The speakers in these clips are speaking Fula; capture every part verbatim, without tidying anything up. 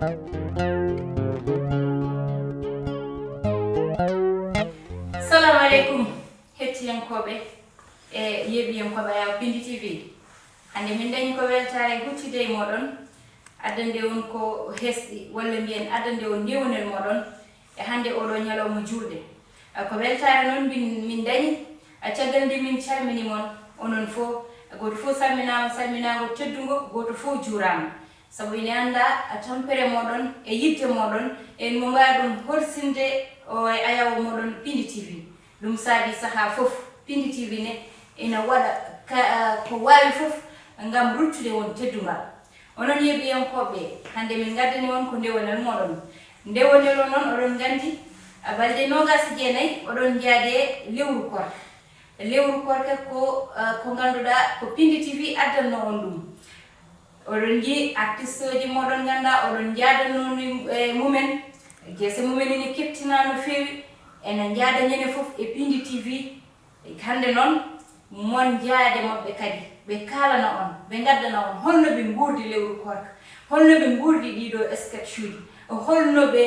Salamu aleykum, hettiyankooɓe e yeeɓiyankooɓe Ayaw Pindi T V. Hannde min dañi ko weltaare huccude e mooɗon, addande on ko hesɗi, walla mbiyen addande on newonel mooɗon e hannde oɗo ñalawma juulde. A, ko weltaare noon min, min dañi, a, caggal nde min calmini mon, onon fof, gooto fof salminaama, salminaango teddungo, gooto fof juuraama. Sabu ine anndaa, a, tampere mooɗon e yiɗde mooɗon, en mo mbaawi ɗum horsinde o e ayaw mooɗon Pindi T V. Ɗum saabi sahaa fof Pindi T V ne ina waɗa ka, a, ko waawi fof ngam ruttude on teddungal. Onon yeeɓiyankooɓe, hannde min ngaddani on ko ndewonel mooɗon. Ndewonel o noon, oɗon nganndi, a, balɗe noogaas e jeenayi oɗon njaadi e lewru koorka. Lewru koorka ko, a, ko ngannduɗaa ko Pindi T V addanno on ɗum. Oɗon njii artisteuji mooɗon ngannduɗaa, oɗon njaadanno ni, e, mumen. Gese mumen ene keptinaa no feewi, ene njaada ñande fof e Pindi T V. Hannde noon, mon njaade maɓɓe kadi, ɓe kaalana on, ɓe ngaddana on, holno ɓe nguurdi lewru koorka, holno ɓe nguurdi ɗiɗo sketchuuji, holno ɓe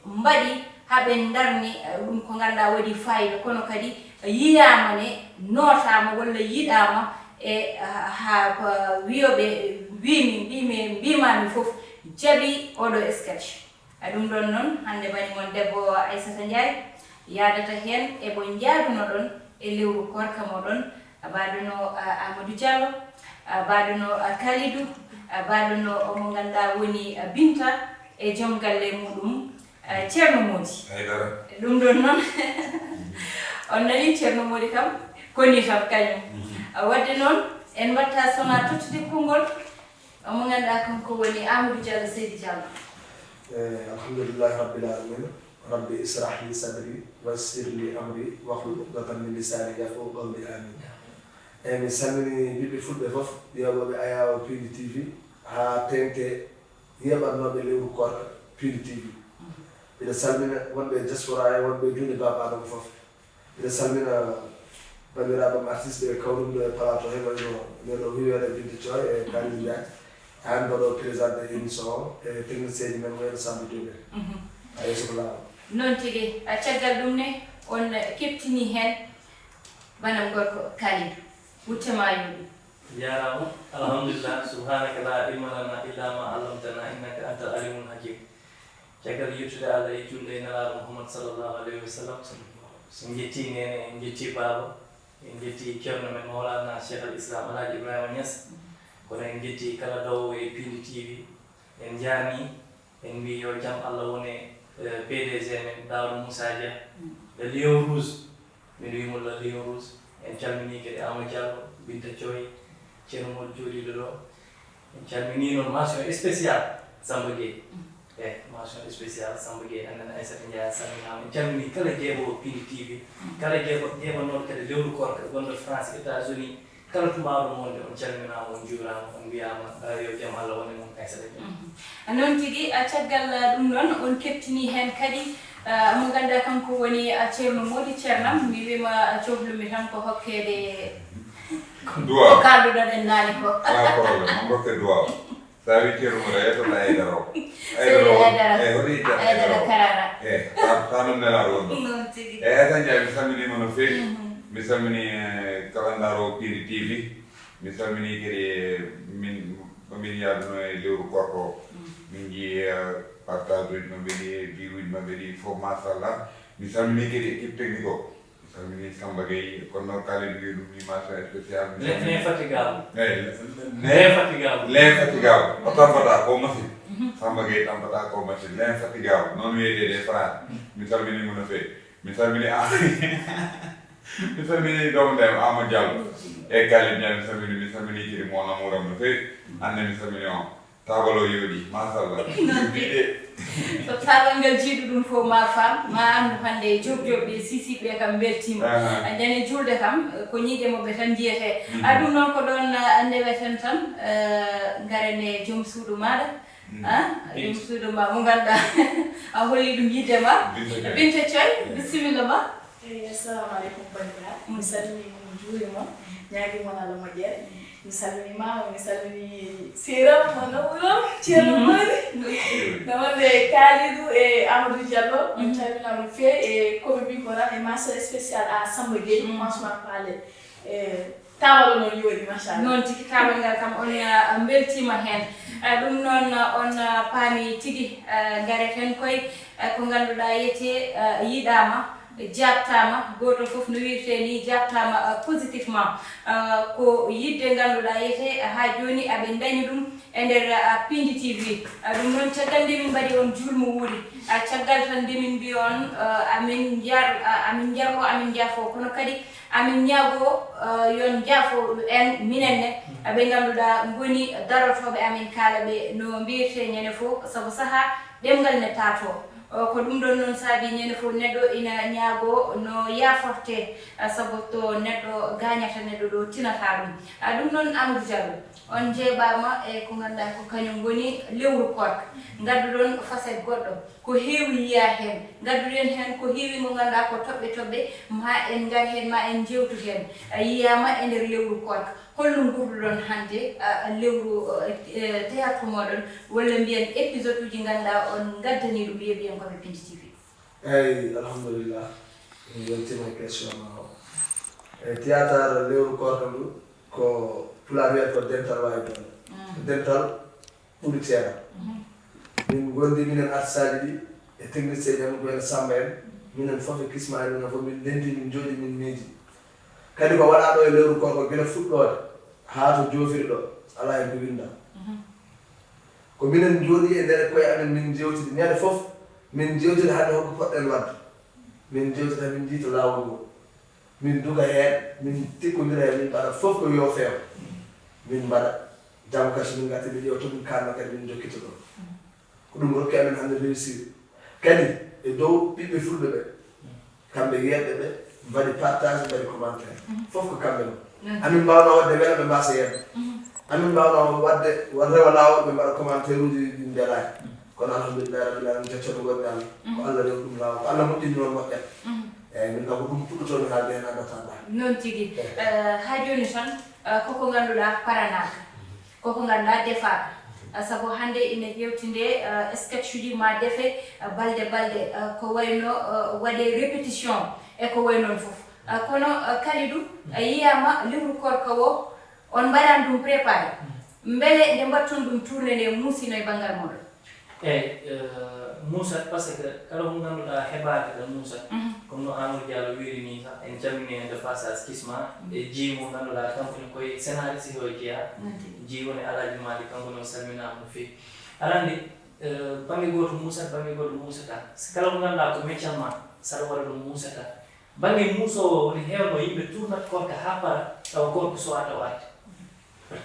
mbaɗi haa ɓe ndarni, eh, ɗum ko ngannduɗaa waɗi faayiida, kono kadi yiyaama ne, nootaama walla yiɗaama e, ah, haa ko wiyooɓe mbiimi, mbiimi, mbiimaami fof jaɓi oɗo sketch. A, ɗum ɗoon noon, hannde bani mon debbo Aissata Ndiaye yaadata heen e mo njaadunoɗon e lewru koorka moɗon, a, mbaɗuno, a, Amadou Diallo, a, mbaɗuno, a, Kalidou, a, mbaɗuno mo ngannduɗaa woni, a, Binta e joom galle muɗum, a, Ceerno Mody. Haydara. Ɗum ɗoon noon, on nani Ceerno Mody kam, ko nii tan kañum. Mhm. A, waɗde noon, en mbaɗta sona tottude konngol, mo ngannduɗaa kanko woni Amadou Diallo, Seydi Diallo. Eh, alhamdulillahi rabbil alamin. Rabbi israh li sadri, wa yassir li amri, wahlul uqdatan min lisani yafqahu qawli. Amin. Eyi, mi salmini ɓiɓɓe fulɓe fof, yeeɓooɓe Ayaw Pindi T V, haa teeŋti yeeɓannooɓe lewru koorka Pindi T V. Mbiɗa salmina wonɓe diaspora e wonɓe juulde Baaba Adama fof. Mbiɗa salmina banndiraaɓe am artiste ɓe kawrunɓe e plateau he, wayno neɗɗo wiyeede Binta Thioy e Kalidou Ndiaye. Aan mbaɗo présenté émission o e technicien ji men wayno Samba Diop en. Mhm. A yeeso ko laawol. Noon tigi, a, caggal ɗum ne, on keɓtini heen banam gorko Kalidou. Wutte ma yooɗi. Jaaraama. Alhamdulillah. Subhanaka la ilma lana illa ma allamtana innaka antal alimul hakim. Caggal yettude Allah e juulde e Nelaaɗo Muhammad sallallahu alayhi wa sallam, so en njettii neene, en njettii baaba, en njettii ceerno men Mawlana Cheikh al Islam Alhaji Ibrahima Niass, kono en njettii kala dowoowo e Pindi T V, en njaarnii, en mbii yo jam Allah won e, eh, P D G men Daouda Moussa Dia, le Lion Rouge. Miɗo wiya mo le Lion Rouge. En calminii kadi Ama Diallo, Binta Thioy, Ceerno Mody jooɗiiɗo ɗo. En calminii noon mention spéciale Samba Gueye. Mm. Eh, mention spéciale Samba Gueye, annen Aissata Ndiaye salminaama. En calminii kala jeeɓoowo Pindi T V, mm, kala jeeɓo-, jeeɓanooɗo kadi lewru koorka gonɗo France, États-Unis, kala to mbaawɗon wonde, on calminaama, on njuuraama, on mbiyaama, eh, yo jam Allah won e mon, Aissata Ndiaye. Mhm. Noon tigi, a, caggal, a, ɗum ɗoon, on keɓtini heen kadi, a, mo ngannduɗaa kanko woni, a, Ceerno Mody. Ceernam, mi wiima, a, cohlumi tan ko hokkeede ko kaalduɗon en naane ko. Alaa problème, on ngokke duwaaw. So a wii Ceerno Mody, a yettoto Aydara o. Seydi Aydara o. Aydara o. Eyi, hoto itta Aydara o. Aydara Karara. Eyi, ta-, ta noon nelaaɗo won ɗo. Noon tigi. Eyi, Aissata Ndiaye, mi salminiima no feewi. Mhm. Mi salminii, eh, kala ndaaroowo Pindi T V. Mi salminii kadi, eh, min, ko min yaaduno e lewru koorka o. Mm. Min njii, eh, partage uji maɓɓe ɗi, e biiruuji maɓɓe ɗi fof, machallah. Mi salminii kadi équipe technique o. Mi salminii Samba Gueye, kono noon Kalidou wiyi ɗum ni mention spéciale. Mi salminii l'infatigable. Eyi, l'in-, l'infatigable. L'infatigable. O tampata ko machine. Mhm. Samba Gueye tampata ko machine. L'infatigable. Noon wiyeteeɗo e France. Mi salminii mo no feewi. Mi salminii A-, mi salminii doomu ndeyam Ama Diallo. E Kalidou Ndiaye, mi salminii, mi salminii kadi mon amour am no feewi. Aan ne mi salminii on. Taabal o yooɗi, machallah. Noon tigi. Mbiɗe. So taabal ngal jiiɗu ɗum fof ma faam, ma anndu hannde joop joop ɓe sisiiɓe kam mbeltiima. Aha. A ñande juulde kam, ko ñiiƴe maɓɓe tan njiyetee. Mhm. A ɗum noon ko ɗoon, a, ndeweten tan, eh, ngaren e joom suudu maaɗa. Mhm. Ah, joom suudu ma mo ngannduɗaa a holli ɗum yiɗde ma. Binta Thioy. Binta Thioy, bisimilla ma. Eyi, assalamu aleykum, banndiraaɓe. Mi salminii mon, mi juuriima mon, ñaagii mon Allah moƴƴere. Mi salminii ma, mi salminii seeram mo nawɗo, Ceerno Mody. No wonde Kalidou e Amadou Diallo, on calminaama no feewi e koɓe mbi ko tan e mention spéciale à Samba Gueye, franchement parler. E taabal o noon yooɗi, machallah. Noon tigi, taabal ngal kam on uh, mbeltiima heen. Uh, ɗum noon uh, on uh, paami tigi uh, ngareten koye uh, ko ngannduɗaa yetee uh, yiɗaama, jaabtaama, gooto fof no wiirtee ni jaabtaama uh, positivement. Uh, ko yiɗde ngannduɗaa yetee uh, haa jooni aɓe ndañi ɗum e nder uh, Pindi T V. Uh, ɗum noon caggal nde min mbaɗi on juulmo wuuri, uh, caggal tan nde min mbi on uh, amin njar uh, amin njarlo amin njafo kono kadi amin ñaago uh, yon njafo en minen ne uh, ɓe ngannduɗaa ngoni darotooɓe amin kaala ɓe no mbiyetee ñande fof sabu sahaa ɗemngal ne taato. Uh, ko ɗum ɗon noon saabi ñande fof neɗɗo ina ñaago no yaafortee uh, sabu to neɗɗo gaañata neɗɗo ɗo tinata ɗum. Uh, ɗum noon Amadou Diallo, on njeeɓaama e ko ngannduɗaa ko kañum woni lewru koorka. Ngadduɗon facette goɗɗo, ko heewi yiyaa heen. Ngadduɗen heen ko heewi mo ngannduɗaa ko toɓɓe toɓɓe, ma en ngar heen, ma en njeewtu heen. A yiyaama e nder lewru koorka. Holno ngurduɗon hannde uh, lewru uh, théâtre mooɗon, walla mbiyen épisode uji ngannduɗaa on ngaddani ɗum yeeɓiyankooɓe Pindi T V? Eyi, alhamdulillah. Mi weltiima e question ma o. E théâtre lewru koorka ndu, ko pulaar wiyata ko dental waawi doole. Dental ɓuri ceera. Min ngondi minen artisaaji ɗi e technicien ji amen ko wayno Samba en. Minen fof e kisma en minen fof min ndenndi min njooɗi min miiji. Kadi ko waɗaa ɗo e lewru koorka gila fuɗɗoode haa to joofiri ɗo, alaa heen ko winndaa. Ko minen njooɗi e nder koye amen min njeewtidi ñande fof, min njeewtida hannde holko poɗɗen waɗde. Min njeewtida min njiyta laawol ngol. Min duga heen, min tikkondira heen, min mbaɗa fof ko yoofeewa. Min mbaɗa jam kadi so min ngarti min ƴeewa to min kaanno kadi min njokkita ɗoon. Ko ɗum rokki amen hannde réussir. Kadi e dow ɓiɓɓe fulɓe ɓe, kamɓe yeeɓɓe ɓe mbaɗi partage, mbaɗi commentaire. Fof ko kamɓe noon. Amin mbaawno waɗde wela ɓe mbaasa yeeɓde. Amin mbaawno waɗde rewa laawol ɓe mbaɗa commentaire uji ɗi mbelaani. Kono alhamdulillahi rabbil alamin, jaccoto wonde Allah. Ko Allah rewi ɗum laawol, ko Allah moƴƴini noon moƴƴat. Eeyi, min kam ko ɗum puɗɗotoomi haalde heen, addata ɗa. Noon tigi. Eh, haa jooni tan, eh, koko ngannduɗaa paranaaka, koko ngannduɗaa defaaka. Eh, sabu hannde ina ƴeewtindee eh, sketchuji ma defe eh, balɗe balɗe, eh, ko wayno eh, waɗee répétition e ko way noon fof. Eh, kono eh, Kalidou, eh, yiyaama lewru koorka o, on mbaɗaani ɗum préparé. Mbele nde mbaɗton ɗum tourné nde muusino e banngal mooɗon? Eeyi, muusat, par ce que kala ko ngannduɗaa heɓaaka tan muusat. Comme no Amadou Diallo wiiri nii tan, en calminii heen de passage Kisma e Jii mo ngannduɗaa kanko ne koye scénariste o jeyaa. Jii woni Alaaji Maalik, kanko ne o salminaama no feewi. Aɗa anndi, bannge gooto muusat, bannge gooto muusataa. Kala ko ngannduɗaa ko meccal ma, saɗa waɗa ɗum muusataa. Bannge muusoowo woni heewno yimɓe tournat koorka haa para tawa koorka suwaa taw arde.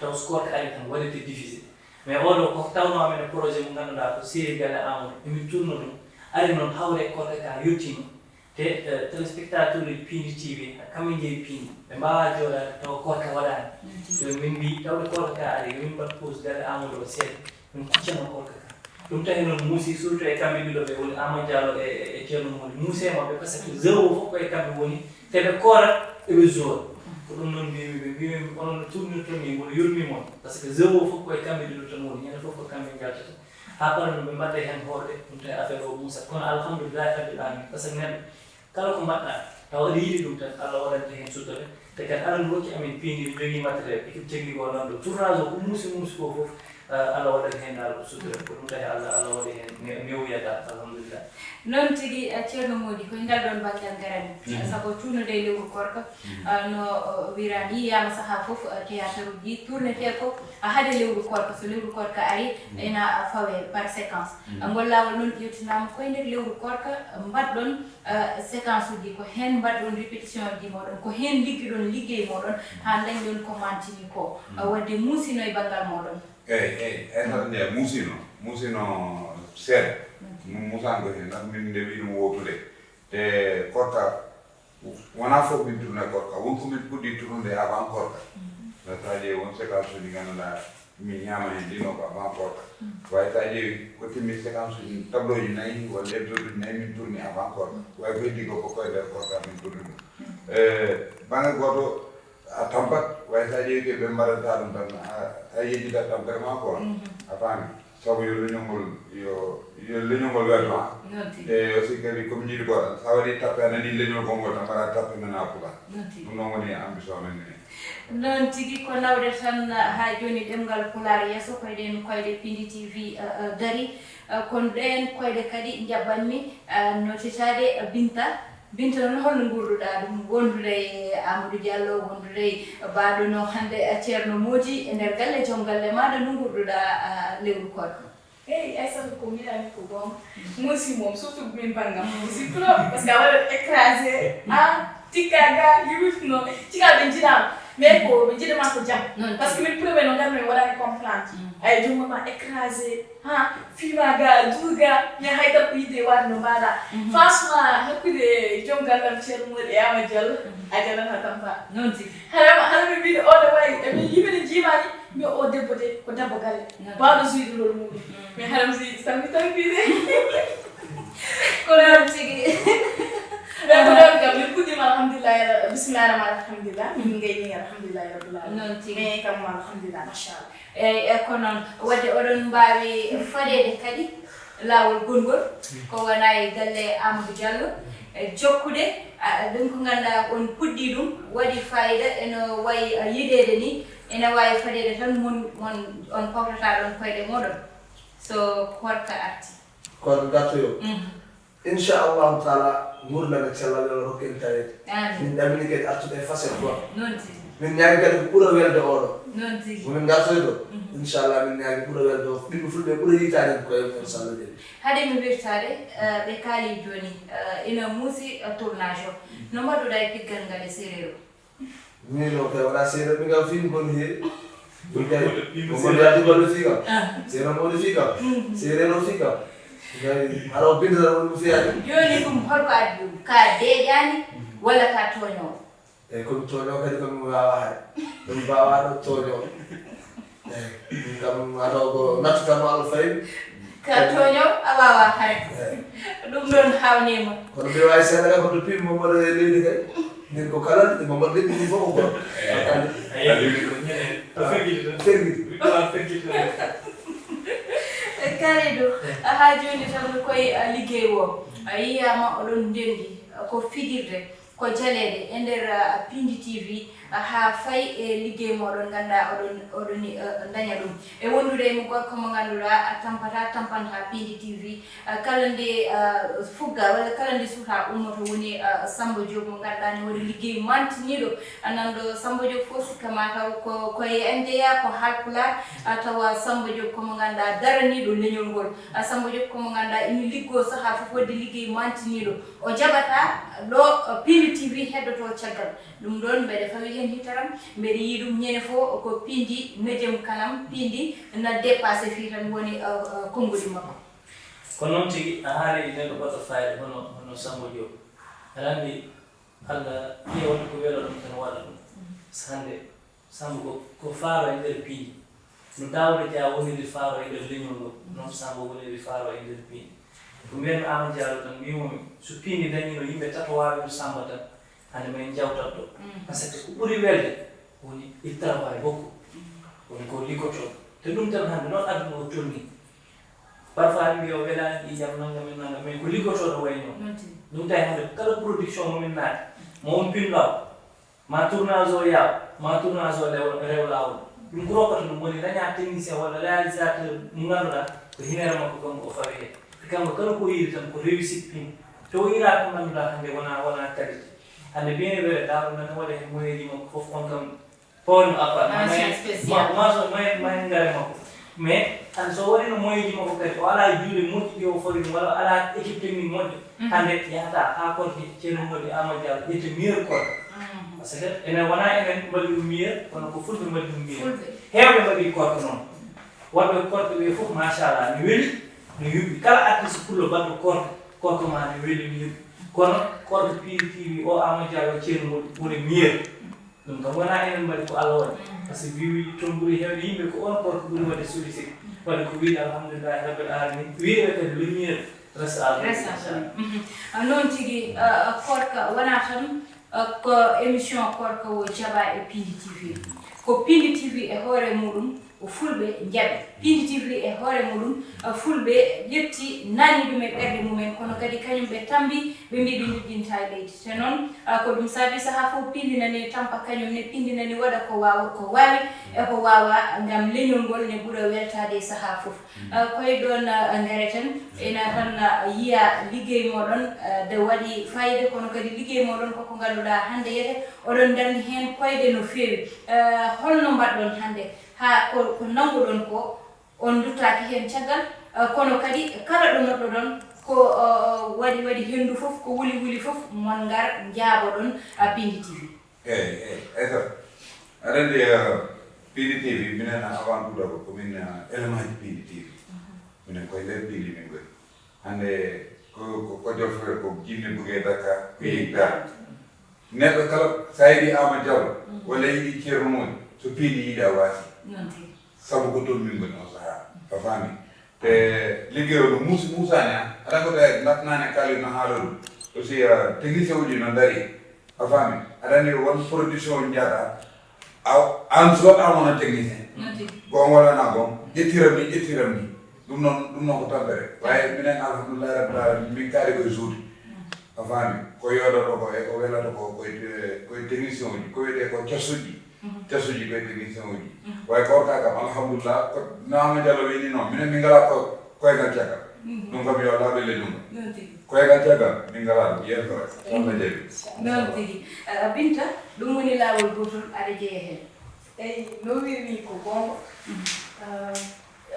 Taw so koorka ari tan waɗete diffusé. Mais oɗo koko tawnoo amen e projet mo ngannduɗaa ko série Galle Amadou, emin tourno ɗum, ari noon hawre koorka ka yettiima. Te eh, téléspectateur uji Pindi T V kamɓe njeeyi Pindi, ɓe mbaawaa jooɗaade tawa koorka waɗaani. Yo min mbi tawde koorka ka ari, yo min mbaɗ pause Galle Amadou o seeɗa, min kuccano koorka ka. Ɗum tahi noon muusi surtout e kamɓe ɗiɗo ɓe woni Amadou Diallo e e Ceerno Mody, muusee maɓɓe par ce que jeu o fof ko e kamɓe woni, te ɓe koorat eɓe jowa. Ko ɗum noon mbimi ɓe, mbimi onon no tournirton ni mboɗo yurmi mon, par ce que jeu o fof ko e kamɓe ɗiɗo tan woni, ñande fof ko kamɓe njaltata. Haa para no ɓe mbaɗde heen hoore, ɗum tawi affaire o muusat. Kono alhamdulillahi rabbil alamin, par ce que neɗɗo kala ko mbaɗɗa tawa aɗa yiɗi ɗum tan, Allah waɗante heen sutura. Te kadi aɗa rokki amen piindi, min njogii matériel, équipe technique o nan ɗo. Tournage o ko muusi muusi ko fof, eh, Allah waɗan heen laawol sutura. Ko ɗum tahi Allah, Allah waɗi heen ne- newuya ga, alhamdulillah. Noon tigi, eh, Ceerno Mody, koye ngal ɗoon banngal ngarani. Eh, sabu tuunude e lewru koorka, eh, no eh, wiyraa ni, yiyaama sahaa fof eh, théâtre uji tournetee ko eh, hade lewru koorka. So lewru koorka ari, ena fawe par séquence. Eh, ngol laawol noon ƴeewtinaama koye nder lewru koorka, eh, mbaɗɗon eh, séquence uji, ko heen mbaɗɗon répétition uji mooɗon, ko heen liggiɗon liggey mooɗon haa ndañɗon ko mantini ko, eh, waɗde muusino e banngal mooɗon. Eeyi, eeyi, eeyi, tan nde muusino, muusino seeɗa. Mu- Muusaani ko heen, ndax min nde wi ɗum wowtude. Te koorka, wonaa fof min tourné koorka, won ko min puɗɗii tournude avant koorka. Ndax so a ƴeewi won séquence uji ngannduɗaa, min ñaama heen ɗino ko avant koorka. Way so a ƴeewi ko timmi séquence uji, tableau uji nayi walla épisode uji nayi min tourni avant koorka. Way ko heddi ko ko koye nder koorka min tourni ɗum. Eh, bannge gooto a tampat, way so a ƴeewi ɓe mbaɗanta ɗum tan, a- a yejjitat tan vraiment quoi. A faami? Sabu yo leñol ngol, yo, yo leñol ngol welto. Noon tigi. E aussi kadi, ko mi yiɗi ko, so a waɗi tappe, a nani leñol goo ngol, tan mbaɗa tappe, nana Pulaar. Noon tigi. Ɗum noon woni ambition men minen. Noon tigi, ko nawde tan, haa jooni ɗemngal Pulaar yeeso, ko e ɗeen koyɗe Pindi T V, eh, eh, dari. Eh, ko ɗeen koyɗe kadi njaɓɓanmi, eh, no tetaade, eh, Binta. Binta, noon, holno nguurduɗaa ɗum, wondude e Amadou Diallo, wondude e baaɗo no hannde, eh, Ceerno Moodi e nder galle joom galle maaɗa, no nguurduɗaa, eh, lewru koorka? Eyi, Aissata, ko mbiɗa ni ko goonga. Moodi moom, surtout min banngam, moodi trop, parce que a waɗat écrasé, a tikka ga, yimɓe no, cika ɓe njiɗaama, mais ko ɓe njiɗama ko jam. Noon. Parce que min premier no ngarmi, mi waɗani complainte. Mm. Ay, joom ma écrasé, ha, fiima ga, duuga, mais haydara ko yiɗde e waɗde no mbaɗa. Mhm. Franchement, hakkunde joom gallam Ceerno Moodi e Amadou Diallo, mhm, a janata tampa. Noon tigi. Hara, hara mi mbiɗo oɗo wayi, e min yimɓe ne njiimani, mi o debbo de, ko debbo galle. Noon. Baawɗo suyde lolu muɗum. Mm. Mais hara mi si, tampi, tampi de. Ko noon tigi. Mais ko noon kam, min puɗɗiima alhamdulillahi, bismillahi rahmani rahim, alhamdulillah. Min ngayni alhamdulillahi rabbil alamin. Noon tigi. Mais kam alhamdulillah, machallah. Eyi, e ko noon. Wadde oɗon mbaawi fadeede kadi laawol gongol, ko wona e galle Amadou Diallo, e jokkude, a, ɗum ko ngannduɗaa on puɗɗii ɗum, waɗi fayida, eno wayi, a, yiɗeede ni, ene waawi fadeede tan mon, mon, on pawtata ɗon koyɗe mooɗon, so koorka arti. Koorka gartoyo. Mhm. Inchallahu taala, nguurndam e cellal yo Allah rokku en taweede. Amin. Min ɗamini kadi artude e facette goɗɗo. Noon tigi. Min ñaagi kadi ko ɓura welde oɗo. Noon tigi. Mo min ngartoy ɗo. Mhm. Inchallah, min ñaagi ɓura welde o. Ɓiɓɓe fulɓe ɓura yitaade ko e mum, so Allah jaɓi. Hade mi wirtaade, eh, ɓe kaali jooni, eh, ina muusi, eh, tournage o. No mbaɗuɗaa e piggal ngal e seereer o? Min o kay wona seereer, min kam fii mi boni heewi. Min kay, mo boni addi golle fii kam. Ah. Seereer mo woni fii kam. Mhm. Seereer o fii kam. Min kay, hara o bindata woni ko fiyaade. Jooni ɗum, holko addi ɗum? Ka deeƴaani walla ka tooñoowo? Eyi, ko mi tooñoowo kadi, ko mi waawaa hare. Ko mi waawaa ɗo tooñoowo. Eyi, min kam, a taw ko nattu tan, Allah fawi. Ka tooño, a waawaa hare. Eyi. Ɗum ɗoon haawniima. Kono mbiɗa waawi seeɗa kay, ko to piimi Mamadou e leydi kay. Min ko kala, Mamadou leydi min fof ko goɗɗo. Eyi. Kadi. Eyi, ko ñande, ko fergiti tan. Fergiti. Victoire fergiti tan. Kalidou, haa jooni tan ko e, a, liggey o. A yiyaama oɗon ndenndi, ko fijirde. Ko jaleeɗe e nder, ah, Pindi T V, ah, haa fayi e liggey mooɗon, ngannduɗaa oɗon, oɗon, ah, ndaña ɗum. E wondude e mo gorko mo ngannduɗaa, ah, tampata, tampanta Pindi T V, ah, kala nde, ah, fugga walla kala nde suuta ummoto woni, ah, Samba Diop mo ngannduɗaa ne waɗi liggey mantiniiɗo. Ah, nanndo Samba Diop fof sikka mataw ko, ko e M D A, ko Haalpulaar, ah, tawa Samba Diop ko mo ngannduɗaa daraniiɗo leñol ngol. Ah, Samba Diop ko mo ngannduɗaa ina liggoo sahaa fof waɗde liggey mantiniiɗo. O jaɓataa ɗo, uh, Pindi T V heddotoo caggal. Ɗum ɗoon mbeɗa fawi heen hitaram, mbeɗa yiyi ɗum ñande fof ko Pindi na jëm kanam, Pindi na dépassé fii tan woni, uh, uh, konnguɗi makko. Ko noon tigi, a haalii neɗɗo baɗɗo fayida hono, hono Samba Diop. Aɗa anndi, Allah ƴeewata ko wela ɗum tan waɗa ɗum. Mm. So hannde Samba ko, ko faaro e nder piindi. No Daawda Jah woniri faaro e nder leñol ngol, noon Samba woniri faaro e nder piindi. Ko mbiyatmi Amadou Diallo tan, mbiimi so piindi dañiino yimɓe tato waawi no Samba tan, hannde ma en njawtat ɗo. Mm. Parce que ko ɓuri welde woni il travaille beaucoup. Mm. Woni ko liggotoo. Te ɗum tan hannde noon aduna o tolni. Parfois mi mbiya o welaani ƴiiƴam nangam e nangam, mais ko liggotooɗo wayi noon. Noon tigi. Ɗum tawi hannde kala production mo min naati, mo on pinɗo am, ma tournage o yaaw, ma tournage o lew-, rew laawol. Ɗum ko rokkata ɗum woni daña technicien walla réalisateur mo ngannduɗaa ko hinere makko kanko o fawi heen. Te kanko kala ko o yiɗi tan ko réussite pin. Te o yiɗaa ko ngannduɗaa hannde wona, wona qualité. Hannde bien vrai, Daaro nana waɗa heen moyen ji makko fof, on kam pawanno appareil, ma, mention spéciale. Ma, ma, ma, ma en ngare makko. Mais hannde so waɗino moyen ji makko kadi, o alaa juuɗe moƴƴi ɗi o foti ɗum, walla o alaa équipe technique moƴƴo, mhm, hannde yahata haa korke Ceerno Moodi Amadou Diallo ƴetta meilleur korka. Mhm. Parce que enen wona enen mbaɗi ɗum meilleur, kono ko fulɓe mbaɗi ɗum meilleur. Fulɓe. Heewɓe mbaɗi korka noon. Waɗɓe korka ɓe fof, machallah, mi weli, mi yuɓɓi. Kala artiste pullo baɗɗo korka, korka ma ne weli, mi yuɓɓi. Kono korka Pindi T V o Amadou Diallo Ceerno Moodi woni meilleur. Ɗum kam wonaa enen mbaɗi, ko Allah waɗi. Mm. Par ce que view uji toon ɓuri heewde yimɓe, ko oon korka ɓuri waɗde sollicité. Waɗi ko wiyde alhamdulillahi rabbil alamin. Wiyɓe kadi le meilleur reste à venir, inchallah. Reste à venir. Mhm. Ah, noon tigi, ah, koorka wonaa tan, ah, ko émission koorka o jaɓaa e Pindi T V. Ko Pindi T V e hoore muɗum Ko fulɓe njaɓi. Pindi T V e hoore muɗum, uh, fulɓe ƴetti, naatni ɗum e ɓerɗe mumen, kono kadi kañum ɓe tambi, ɓe mbi ɓe njoƴƴinta e leydi. Te noon, uh, ko ɗum saabi sahaa fof pindi nani tampa kañum ne, pindi nani waɗa ko waaw-, ko waawi e ko waawa ngam leñol ngol ne ɓura weltaade e sahaa fof. Uh, koye ɗoon, uh, ngareten, ena tan, uh, yiya liggey mooɗon, uh, de waɗi fayida, kono kadi liggey mooɗon koko ngannduɗaa hannde yete oɗon ndarni heen koyɗe no feewi. Uh, holno mbaɗɗon hannde? Haa ko, ko nannguɗon ko, on nduttaaki heen caggal, eh, kono kadi kala ɗo noɗɗoɗon, ko, eh, waɗi, waɗi henndu fof, ko wuli, wuli fof, mon ngar njaaboɗon, eh, Pindi T V. Eeyi, eeyi, eeyi, sir. Aɗa anndi, eh, Pindi T V, minen avant tout d'abord, ko min, eh, élément ji Pindi T V. Minen koye nder Pindi min ngoni. Hannde ko, ko, ko Jolfe, ko jinne buge Dakar, ko yehi Dakar. Neɗɗo kala, so a yiɗi Amadou Diallo, walla yiɗi Ceerno Mody, so piindi yiɗi a waasi. Noon tigi. Sabu ko toon min ngoni on sahaa. A faami? Te liggey o no muusi, muusaani, a. Aɗa ko tawi natnaani kala no haala ɗum. Aussi, ah, technicien uji no ndarii. A faami? Aɗa anndi won production njahata, a, aan so waɗaama wona technicien. Noon tigi. Goonga walla wonaa goonga? Ƴettiram ni, ƴettiram ni. Ɗum noon, ɗum noon ko tampere. Waaye minen, alhamdulillahi rabbil alamin, min kaari koye suudu. A faami? Ko yooɗoto ko e ko welata ko, koye, koye technicien uji, ko wiyetee ko casuji. Casuji koye technicien uji. Waaye koorka kam, alhamdulillah, ko Naama Diallo wini noon. Minen min ngalaa ko, koygal caggal. Ɗum kam yo laaɓe le ɗum. Noon tigi. Koygal caggal, min ngalaa ɗum. Yeeso rek. Wonno jaɓi. Noon tigi. Eh, Binta, ɗum woni laawol gootol, aɗa jeya heen. Eyi, no wirini ko goonga. Eh,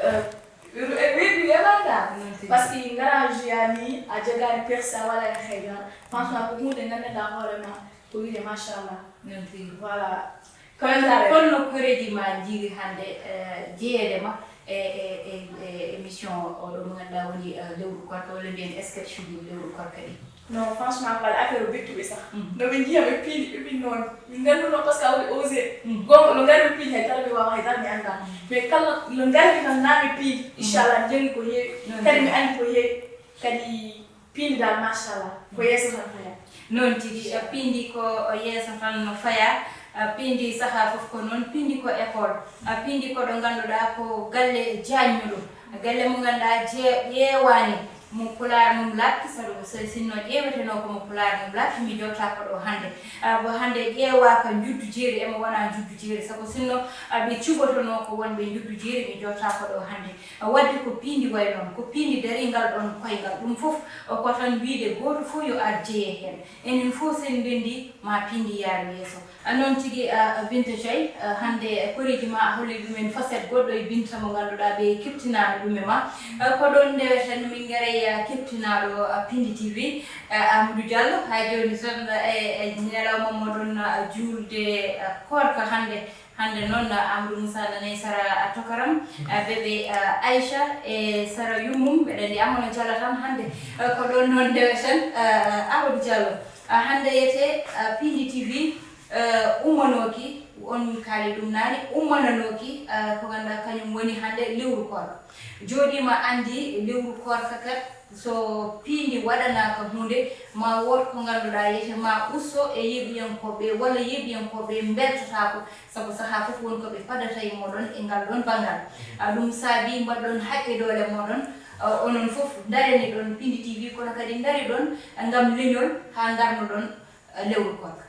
eh, weeɓi weeɓaani. Noon tigi. Parce que ngara jiya ni, a jogaani persa wala e xeyna. Franchement, ko huunde nganndanɗaa hoore ma, ko wiyde machallah. Noon tigi. Voilà. Ko weltaare. Holno koreeji ma njiri hannde, eh, jeyeede ma e, e, e, e émission oɗo mo ngannduɗaa woni, eh, lewru koorka, walla mbiyen sketch uji lewru koorka ɗi? Non, franchement, ko affaire o bettuɓe sax. No ɓe njiya ɓe piili, ɓe mbi noon. Min ngannduno parce que a waɗi osé. Goonga, no ngari ɓe piili, hay dara mi waawa, hay dara mi anndaa. Mais kala no ngari tan naa ɓe piili, inchallah, mi janngi ko heewi. Noon tigi. Kadi mi anndi ko heewi. Kadi piindi dal, machallah, ko yeeso tan faya. Noon tigi, eh, piindi ko yeeso tan no faya. Eh, piindi sahaa fof ko noon, piindi ko école. Eh, piindi ko ɗo ngannduɗaa ko galle jaajnuɗo. Galle mo ngannduɗaa je-, ƴeewaani mo pulaar mum laaɓti, sabu so, sinno ƴeewetenoo ko mo pulaar mum laaɓti, mi jooɗtaako ɗo hannde. Ah, ko hannde ƴeewaaka njuddu jeeri, emo wona njuddu jeeri, sabu sinno, ah, ɓe cuɓotonoo ko wonɓe njuddu jeeri, mi jooɗtaako ɗo hannde. Ah, waɗde ko piindi wayi noon, ko piindi darii ngal ɗoon koyngal. Ɗum fof, ah, ko tan wiyde gooto fof yo ar jeye heen. Enen fof sen ndenndi, ma piindi yaaru yeeso. A noon tigi, a, a Binta Coy, a, hannde koreeji ma a holli ɗumen facette goɗɗo e Binta mo ngannduɗaa ɓe keɓtinaano ɗum e ma. A, ko ɗoon ndeweten min ngaray, a, keɓtinaaɗo, a, Pindi T V, a, Amadou Diallo. Haa jooni tan, a, e, e ñalawma moɗon, a, juulde, a, koorka hannde. Hannde noon, a, Amadou Moussa nanay sara, a, Tokaram, a, bébé, a, Aïcha e sara yummum, mbeɗa anndi Amadou Diallo tan hannde. A, ko ɗoon noon ndeweten, a, a, Amadou Diallo. A, hannde yete, a, Pindi T V, eh, ummanooki, on kaali ɗum naane, ummananooki, eh, ko ngannduɗaa kañum woni hannde lewru koorka. Jooɗiima anndi lewru koorka kat, so piindi waɗanaaka huunde, ma wood ko ngannduɗaa yete ma usto e yeeɓiyankooɓe walla yeeɓiyankooɓe mbeltotaako, sabu sahaa fof won ko ɓe padata e mooɗon e ngal ɗoon banngal. Ah, ɗum saabi mbaɗɗon haqqe doole mooɗon, ah, onon fof ndaraniɗon Pindi T V, kono kadi ndariɗon ngam leñol haa ngarnuɗon, ah, lewru koorka.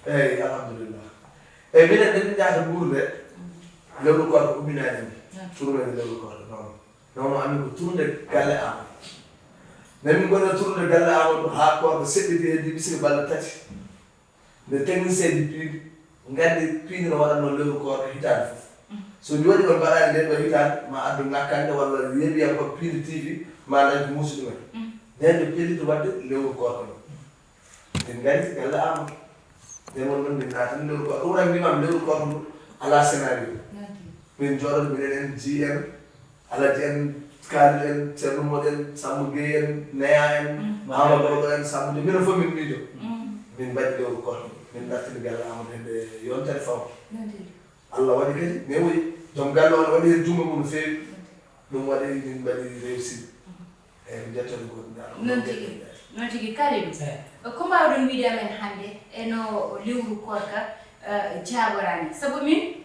Eeyi, alhamdulillah. Eeyi, minen nde min njahata wuurde, lewru koorka umminaani min. Tournée lewru koorka, non. Non, non, amin ko tournée galle Amadou. Nde min ngoni tournée galle Amadou, haa koorka seɓɓiti, heddi bisiri balɗe tati. Nde technicien ji piindi, nganndi piindi no waɗatnoo lewru koorka hitaande fof. So mi waɗi on mbaɗaani ndeen ɗoo hitaande, ma addu ŋakkande walla yeeɓiyankooɓe Pindi T V, ma dañ ko muusi ɗumen. Ndeen ɓe pelliti waɗde lewru koorka ɗum. Min ngari galle Amadou. Nden won ɗon min naatani lewru koorka. Ɗum waɗi mbimam lewru koorka ndu alaa scénario. Min njooɗoto minen en, G M, Alaji en, Kalidu en, Ceerno Moɗo en, Sammu Gueye en, Neya en, Amadou Oɗo en, Sammu Gueye. Minen fof min miijo. Min mbaɗi lewru koorka ndu. Min dartini galle Amadou heen ɓe yontere fawde. Allah waɗi kadi newoyi. Joom galle o ne waɗi heen junngo mum no feewi. Ɗum waɗi min mbaɗi réussir. Eeyi, mi ƴettoo ko. Noon tigi, noon tigi, Kalidou. Eeyi. Ko mbaawɗon wiyde amen hannde e no lewru koorka, eh, jaaboraani? Sabu min,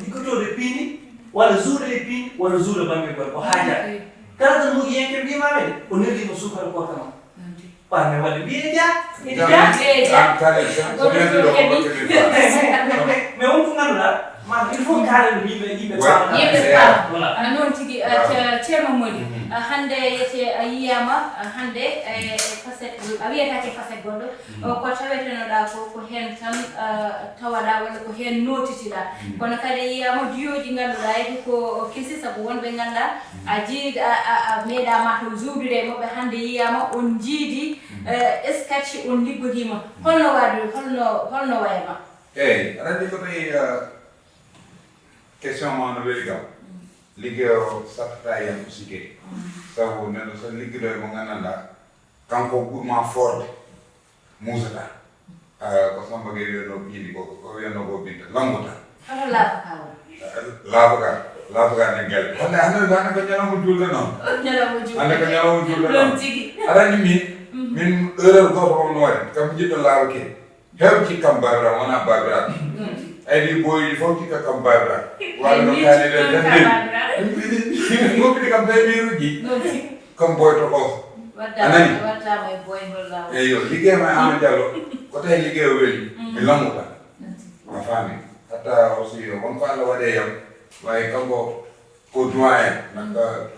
liggotooɗo e piindi, walla juuɗo e piindi, walla juuɗo bannge goɗɗo, ko haajaade. Kala tan mogiyanke mbiymaa men, o neldi mo suukara koorka ma. Ɓa mi waɗa mbiye ja. Ja. An kala ja. Ko men ɗo ko batte de. Mais, mais on ko ngannduɗaa, Maanaam il faut kaalen ɗum yimɓe yimɓe Voilà. paama. Yimɓe Voilà. paama. Voilà. Ah, noon tigi ah, Waaw. ce- ceerno moni Mhm. ah, hannde yete a yiyaama ah, hannde e e facette a wiyataake facette goɗɗo o ko tawetenoɗaa ko ko heen tan ah, tawaɗaa walla ko heen nootitiɗaa kono kadi yiyaama duyooji ngannduɗaa yete ko kesi sabu wonɓe nganndaa a jiida a meeɗaa mataw juudude e maɓɓe hannde yiyaama on njiidi eh, sketch on liggodiima holno waɗi holno holno wayma Eyi, aɗa anndi ko tawi question ma no weli kam. Liggey o sattata e yam aussi kadi. Sabu neɗɗo so liggido e mo nganndanɗaa kanko ɓurma foorde muusata. Ah, ko Samba Gueye wiyatnoo piindi ko ko wiyatnoo ko Binta languta. Hoto laafa ka won. Laafa ka laafa ka nden galle hannde hannde hannde ko ñalawma julde noon. Ñalawma julde. Hannde ko ñalawma julde Noon noon. tigi. Aɗa anndi min erreur gooto won no waɗi kam jiɗɗo laawa ke heew cikkam baabiraaɓe wonaa baabiraaɓe. Ay ɗi boyuji fof cikka kam baabiraaɓe. Waɗa no kaalide tan den. Goppiti kam tawi miruji Noon tigi. Comme boyto o. Waddama wattama e boyngol laawa. Eyyo liggey ma ama diallo ko tawi liggey o weli mi lammuta a faami hatta aussi won ko allah waɗe yam wawi kanko ko doyen naka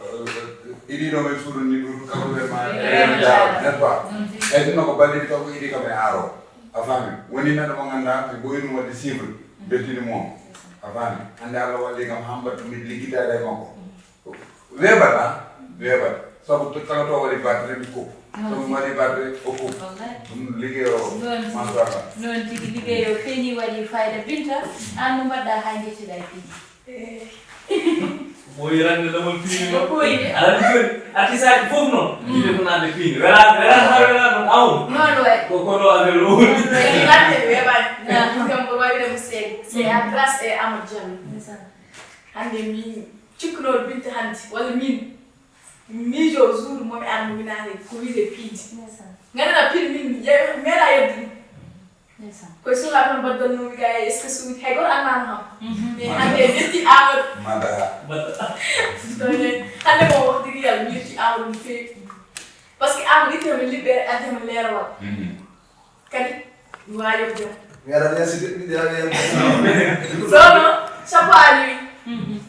iɗiɗo men suudu ni ɗum kanko ɓe ma n'est-ce pas eyyi sinno ko balliɗi kanko iɗi kam e aaro a faami woni neɗɗo mo ganduɗa mi ɓoyɗum wadde chiffre beltini mo a faami hande allah walli kam hambattu min liggitade e makko weeɓata weeɓata sabu kala to waɗi batterie mi kop somi waɗi batterie o kop ɗum liggey o machallah noon tigi liggey o feeñi waɗi fayida binta an no mbaɗɗa ha jettiɗa e piiji Ɓooyi rande lawol piini no ɓooyi de aɗa anndi joni artisaji fof noon jiɗe ko nande piini wela wela ha wela noon awon noon waɗi ko kono affaire o woni Latte weeɓani. Kam ko wawide mo seeɗa. C'est à grâce e Amadou Diallo. Hande min cikkunoɗo Binta hande walla min miijo jour momi arno winade ko wiide piidi. Ganduɗa piidi min meeɗa yebde ɗum. Koye sukaɓe no mbaddannoomi ga e est ce que suuji hay goto annano kam. Mais hande yetti Amadou. Mada. Hande mo wax dëgg yàlla mi yetti Amadou no feewi. Parce que Amadou itti hami liɓɓere addi hami leerowal. Kadi mi wawi yobde mo. Mi aɗa yasi de mi aɗa yasi. Sono chapeau à lui.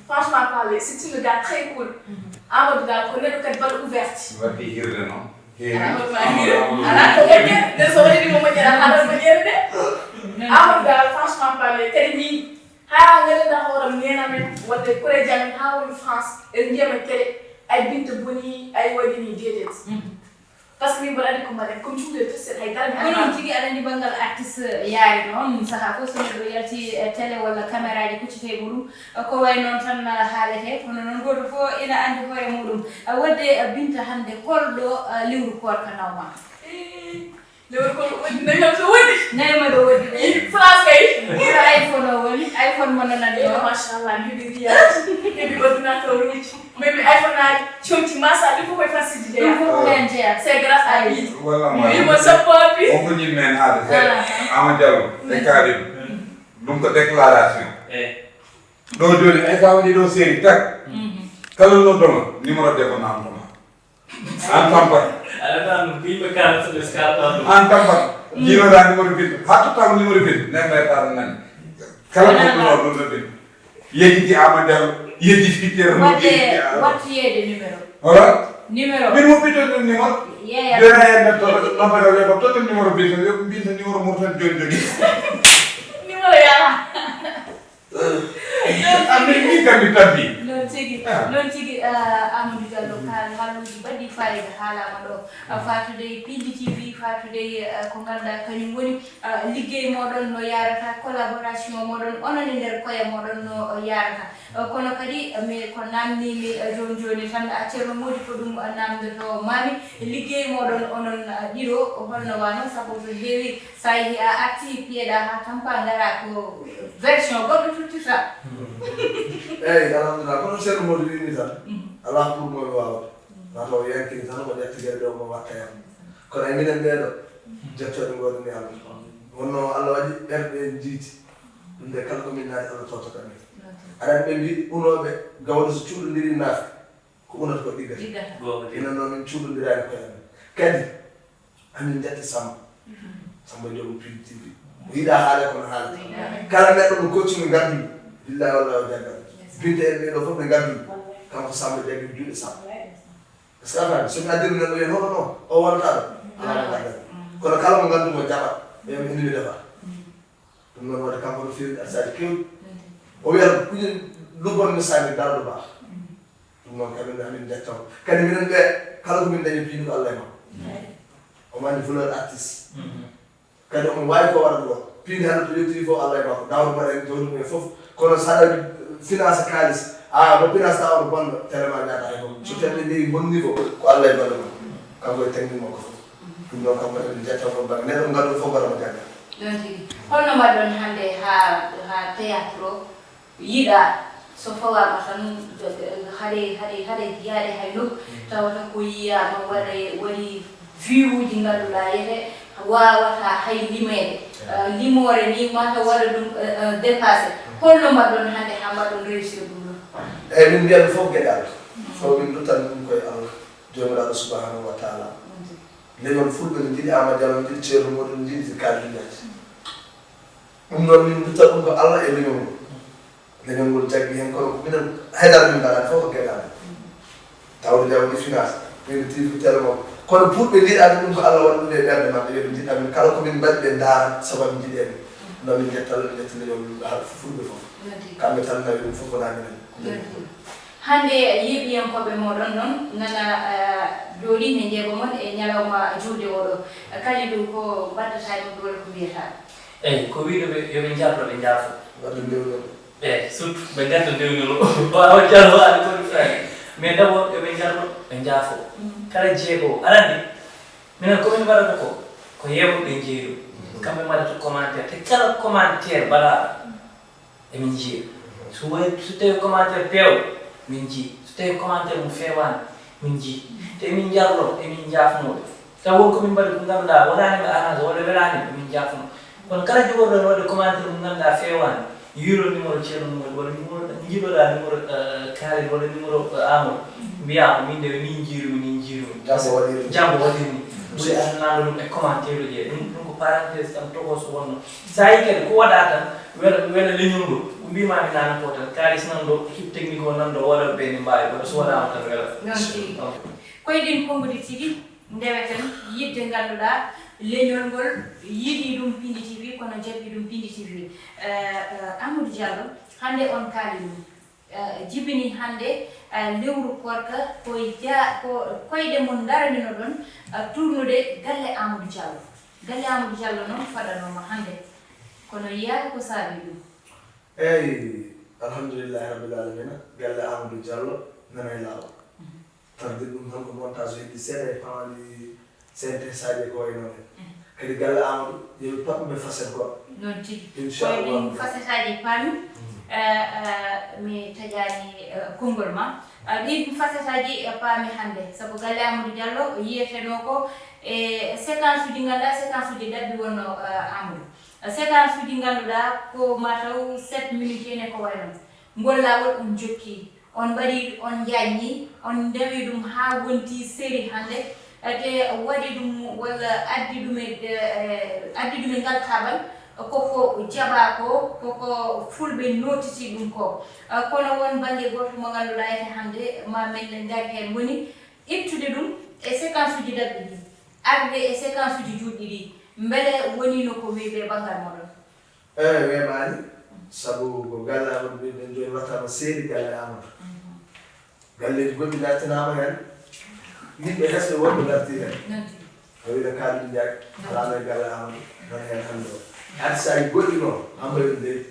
Franchement parler c'est un gars très cool. Amadou dal ko neɗɗo kadi baɗɗo ouverte. Waddi hirde noon. Amadou ma hiri ala ko moƴƴere nden so waɗi mo moƴƴere ala ko moƴƴere de. Amadou dal franchement parler kadi min ha ganduɗa hooram nena men wadde kore jamin ha woni France en mbiyama kede ay Binta boni ay waɗini dedet. Parce que min mboɗa andi ko mbaɗen comme cuuɗel to seeɗa hay dara mi ko noon tigi aɗa anndi banngal artiste yaari noon sahaa fof so neɗɗo yalti eh, télé walla caméraji kuccitee muɗum eh, ko way noon tan eh, haalete kono noon gooto fof ina anndi hoore muɗum Eh, wadde eh, binta hannde holɗo eh, lewru koorka nawma lewru koorka woni nawi kam so woni nawi ma ɗo woni i france kay ɓura iphone o woni iphone mo nanani o machallah mi heɓi riyal heɓi ordinateur uji memi iphone aji comti masa ɗum fof koye fansiji ɗum jeeya fof ko heen jeeya c'est grâce à lui Walla ma. Wimo sappoɓe. On ko ñimmen haade seeɗa. Ama Diallo e kaalim. Ɗum ko déclaration. Eyi. Ɗo jooni ay sa waɗi ɗo série tak. Kala noddoma numéro de ko namdoma. An tampat. Aɗa tan ko yimɓe kala soɓe kalata ɗum. An tampat. Jiinoɗa numéro binta. Ha tottama numéro binta. Nen ɓe taɗa nani. Kala ko ɗo ɗum no binta. Yejjiti Ama Diallo. Yejjiti Ceerno. wadde wattu yeeyde numéro Hola. Numéro. Min woppito ɗum numéro. Yeeya. Jona en ɗo toɗo number o yoɓa toɗo numéro binta yo binta numéro murtan joni joni. Numéro yala. Amin ni kam mi tabbi. Noon tigi, Ah. noon tigi ah, Amadou Diallo kaal haaluuji mbaɗɗi fayida haalaama ɗo. Ah, faatude e Piindi T V, faatude e ah, ko ngannduɗaa kañum woni ah, liggey mooɗon no yaarata, collaboration mooɗon onon e nder koye mooɗon no yaarata. Ah, kono kadi ah, mi ko naamniimi ah, jooni jooni tan ah, Ceerno Moodi ko ɗum ah, naamndotoo maami liggey mooɗon onon ah, ɗiɗo holno waano sabu so heewi so a yehi a arti piyeɗaa haa tampa ngara ko version goɗɗo tottirta. Eyyi alhamdulillah kono ceerno Moodi wini tan alaa ɓurmo mi waawde. Wata o yankini tan omo ƴetta geɗe ɗe omo watta yam kono e minen ɓeeɗo jettooɗe ngoɗen e Allah wonno Allah waɗi ɓerɗe en jiiti ɗum de kala ko min naati Allah tottoto min aɗa andi ɓe mbi unooɓe gawri so cuuɗondiri naafde ko unata ko ɗiggata ina noon min cuuɗondiraani koye amen kadi amin jatti samba samba joom pil tv o yiɗa haale kono haalata kala neɗɗo mo koccumi ngardi Billahi wallahi o jaggat. Binte en ɓeɗo fof ɓe ngaddu. Kanko Samba jaggi juuɗe Samba. Est-ce que a faami? So mi addiri neɗɗo yen hoto noon o wonata ɗo. Alaa mo ngaddan. Kono kala mo ngaddu mo jaɓat. Ɓe mi indi mi defa. Ɗum noon waɗi kanko no feewi arsaaji kewɗi. O wiyata kuñi lubbon mi sani darɗo baax. Ɗum noon kadi amin jetta mo. Kadi minen ɓe kala ko min dañi piidu ko Allah e makko. O mani valeur artiste. Kadi omo waawi ko waɗa ɗo. Piindi hannde to yettii fof Allah e makko. Dawro mbaɗen jawdi mum e fof. Kono saɗa finance kaalis. A mo finance ta on bonno télé ma ñaata hay fof. So télé nde bonni fof ko Allah e ballo ma. Kanko e tengni makko fof. Ɗum noon kanko eɗen jetta on bangge. Neɗɗo ngaddo fof mbaɗa mo jagga. Noon tigi. Holno mbaɗɗon hannde ha ha théâtre o yiɗa so fawaama tan haɗe haɗe haɗe yaade hay nokku tawata ko yiyaama waɗa waɗi viwuji ngannduɗaa yete waawata hay limeede. Eh, limoore ni mata waɗa ɗum eh, eh, dépassé. Holno mbaɗɗon hannde haa mbaɗɗon réussir ɗum ɗo? Eyyi, min mbiyata fof geɗe Allah. Fof min duttan ɗum koye Allah joomiraaɗo subhanahu wa taala. Leñol fulɓe no njiɗi Ama Diallo, no njiɗi Ceerno Modu, no njiɗi Kalidou Ndiaye. Ɗum noon min dutta ɗum ko Allah e leñol ngol. Leñol ngol jaggi heen kono ko minen haydara min mbaɗaani fof ko geɗe amen. Tawde jawdi finance ɓeyde tiifi télé makko kono pour ɓe njiɗaani ɗum ko Allah waɗi ɗum e ɓerde maɓɓe yoɓe njiɗ amin kala ko min mbaɗi ɓe ndaara sabu amin njiɗi amin. No min njetta Allah min njetta leñol fulɓe fof. Kamɓe tan nawi ɗum fof wonaa minen. Hannde yeeɓiyankooɓe mooɗon noon nana jooɗi he njeego mon e ñalawma juulde oɗo. Kalidou ko mbaddata e muɓɓe walla ko mbiyata? Eyi ko wiide ɓe yoɓe njarto ɓe njaafo. Wadde ndewno. Eyi surtout ɓe ngarta ndewno o awa jarwaade ko ɗum fay mais d'abord yoɓe njarto ɓe njaafo. Kala jeego arani minen komin mbaɗata ko ko yeewɓe ɓe njeeyo. Kamɓe mbaɗata commentaire te kala commentaire mbaɗaɗo emin njiya. So wayi so tawi commentaire peewɗo min nji so tawi commentaire mum feewaani min nji te emin njarlo emin njaafnooɓe. Taw won ko min mbaɗi ko ngannduɗaa wonaani ɓe arrangé walla welaani ɓe min njaafno. Kono kala jogorɗo no waɗde commentaire mo ngannduɗaa feewaani yiiro numéro ceerno mum walla numéro njiɗoɗaa numéro kaalel walla numéro amadou. Mbiyaa ko min de ni njiirumi ni njiirumi. Jambo waɗirmi jambo waɗirmi. Ɓuri arnaaɗo ɗum e commentaire uji ɗum ɗum ko parenthèse tan tokoso wonno. Sa yi kadi ko waɗa tan wela wela leñol ngol ko mbimami nana ko tan kaalis nan ɗo équipe technique o nan ɗo waɗa ɓe ne mbawi waɗa so waɗama tan wela. Noon tigi. Koye ɗin konguɗi tigi ndeweten yidde ngannduɗaa leñol ngol yiɗi ɗum pindi tv kono jaɓi ɗum pindi tv. Amadou diallo hannde on kaali ɗum jibini hannde lewru korka ko ja ko koyɗe mum ndaranino ɗon tournude galle amadou diallo. Galle amadou diallo noon faɗanoma hannde kono yiyaaka ko saabi ɗum? Eyyi, alhamdulillahi rabbil alamina. Galle amadou diallo nana e laawol. Tardir ɗum tan ko montage o heɓi seeɗa e pamani synthèse aji e ko wayno heen. Kadi galle amadou yoɓe pat ɓe facette goɗɗo. Noon tigi koye ɗin facette aji paami. Mi taƴani konngol ma. Ɗin facette aji paami hannde sabu galle amadou diallo yiyeteno ko e séquence uji ngannduɗaa séquence uji ɗaɓɓi wonno amadou. Séquence uji ngannduɗaa ko mataw sept minutes ene ko wayno ngol laawol on jokki on mbaɗi on njaññi on ndewi ɗum haa wonti série hannde. Te waɗi ɗum walla addi ɗum e addi ɗum e ngal taabal koko jaɓaa ko koko fulɓe nootiti ɗum ko. Kono won bannge gooto mo ngannduɗaa ete hannde ma men nde ngari heen woni ittude ɗum e séquence uji daɓɓi ɗi arde e séquence uji juutɗi ɗi mbele wonino ko weeɓi e banngal moɗon? Eyi weeɓaani sabu ko galle amadou ɓe ɓen jooni wattama seeri galle amadou. Galleeji goɗɗi dartinaama heen yimɓe hesɓe wonɓe dartii heen. A wiɗa kaali ɗum jaag alaano e galle amadou nana heen hannde o. Artisaaji goɗɗi noon hambayɗum leydi.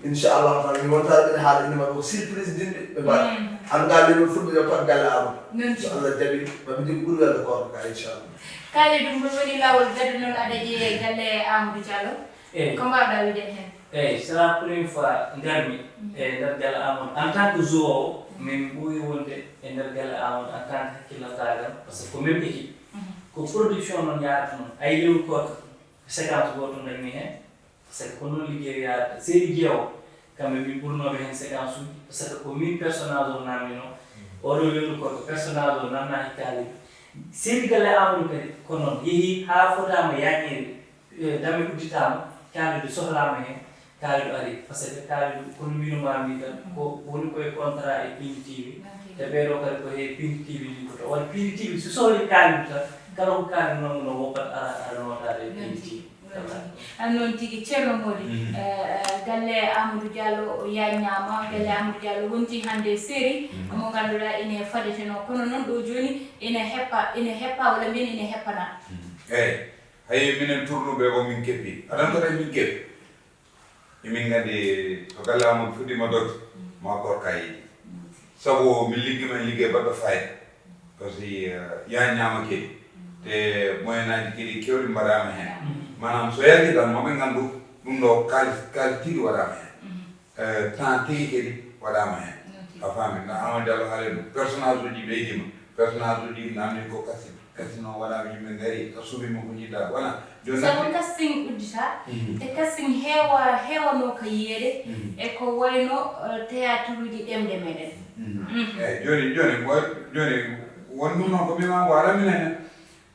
Inchallahu taala min wontaɓe ɓeɗe haala inde maɓɓe ko surprise dinɓe ɓe mbaɗa. Annda leñol fulɓe yo pat galle amadou so allah jaɓi maɓe jogui ɓuuri welde korko ka inchallah. Kaali ɗum ɗum woni laawol gaddanol aɗa jeeya e galle amadou diallo. Eyyi ko mbawɗa wiide hen? Eyyi c'est la première fois ngarmi e nder galle amadou en tant que jouowo min ɓooyi wonde e nder galle amadou en tant que hakkillantagal par ce que ko même équipe. Ko production noon yaarata noon ay lewru korka séquence goto dañmi hen. Par ce que ko noon liggeey yaade seeɗi jeewo kamɓe min ɓurnooɓe heen séquence uji par ce que ko min personnage o namnino. Oɗo lewru ko ko personnage o namna e kaaliɗo seeɗi galle amadou kadi ko noon yeehi haa fotaama yañeede. Dame udditaama kaaliɗo sohlaama heen. Kaalidu ari, par ce que Kaalidu, kono mbino mami tan, ko woni koye contrat e Pindi T V. Te ɓeeɗo kadi ko he Pindi T V liggoto. Woni Pindi T V, so sohli Kaalidu tan, kala ko Kaalidu nanguno woppat ara, ara notaade e Pindi T V. Noon tigi. Noon tigi. An noon tigi, Ceerno Mody, eh, eh, galle Amadou Diallo o yaññaama, galle Amadou Diallo wonti hannde série, mo ngannduɗaa ine fadetenoo. Kono noon ɗo jooni ine heppa, ine heppa walla mbiyen ine heppana. Eeyi, hayi minen tournuɓe o min keppi. Aɗa anndi min keppi? Emin nganndi to galle Amadou fuɗɗiima dogde, ma gorka yiɗi. Sabu min liggima e liggey baɗɗo fayida. Par ce que, eh, yaññaama kadi. Te moyen aji kadi kewɗi mbaɗaama heen. Maanaam so yalti tan, ma ɓe nganndu ɗum ɗo kaalis, kaalis tigi waɗaama heen. Eh, temps tigi kadi waɗaama heen. A faami? No Amadou Diallo haali ɗum. Personnage uji ɓeydiima. Personnage uji namni ko kasi. Kasi noon waɗaama yimɓe ngari, a suuɓiima ko njiɗɗaa. Wona. Jooni sabu natti casting uddita, Mhm. e casting heewa-, heewanoo ka yiyeede, Mhm. e ko wayno, eh, théâtre uji ɗemɗe meɗen. Mhm. Mhm. Eeyi, jooni, jooni, mo-, jooni, won ɗum noon ko mbiimaa ko, aɗa minen,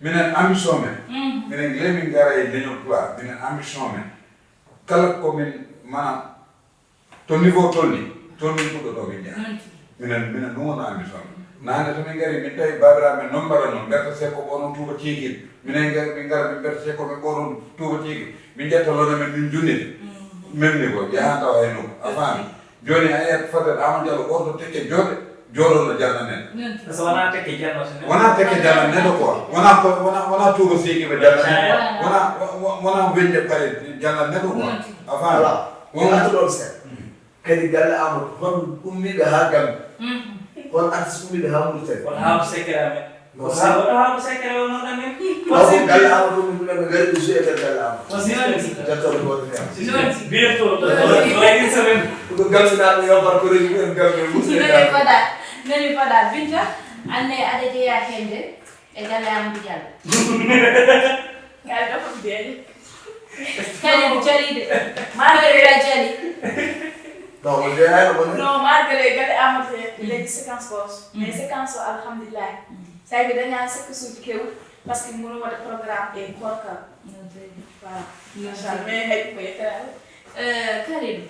minen ambition men. Mhm. Minen gila min ngara e leñol Pulaar, minen ambition men. Kala ko min, maanaam, to niveau tolni, toon min puɗɗotoo min njaha. Noon tigi. Minen, minen ɗum woni ambition. Naane so min ngari, min tawi baabiraaɓe men noon mbaɗa noon, mberta sekko ɓooɗon tuuba ceekiri. Minen ngari, min ngara, min mberta sekko men ɓooɗon tuuba ceekiri. Min ƴetta lona men, min junnita. Mm. Memni ko, yaha tawa hay nokku. A faami? Jooni a yiyat Fadel Amadou Diallo, oto tekke jooɗe, jooɗono jannda neɗɗo. Noon tigi. Parce que wonaa tekke jannda so neɗɗo. Wonaa tekke jannda neɗɗo quoi. Wonaa ko, wonaa, wonaa tuuba seeki ɓe jannda neɗɗo. Wonaa. Wonaa, wo-, wo-, wonaa weñde pare jannda neɗɗo quoi. Noon tigi. A faami? Voilà. Won- Artu ɗoon seeɗa. Mm. Kadi galle Amadou, hol ummiiɓe haa Gambie? Mhm. Hol artiste ummiiɓe haa Mauritanie? Won haawde secret amen. Non, won si- haa-, won haawde secret o noon amen. Taw ko galle Amadou ɗum ɗum ɓe ngari ɓe joué nder galle Amadou. Ko si- Jettooɓe gooto feere. Si- si- biyeto, to, to, to, une semaine. Ko Gambie naaɓe yo far ko rewi en Gambie, Mauritanie. Nani fada, nani fada. Binta, anne aɗa jeyaa heen de. E galle Amadou Diallo. Kala ɗo fof jeeyi. Kala ɗo jali de. Malgré- Kala ɗo jali. Non, o jeeyaani ko non. Non, malgré galle Amadou he, mhm, leydi séquence goto. Mhm. Mais séquence o, alhamdulillahi. Mhm. Sa yi dañaani séquence uji kewɗi, parce que mboɗo waɗa programme e koorka. Noon tigi. Voilà. Noon tigi. Machallah, mais hay ko yettere Allah. Eh, Kalidou,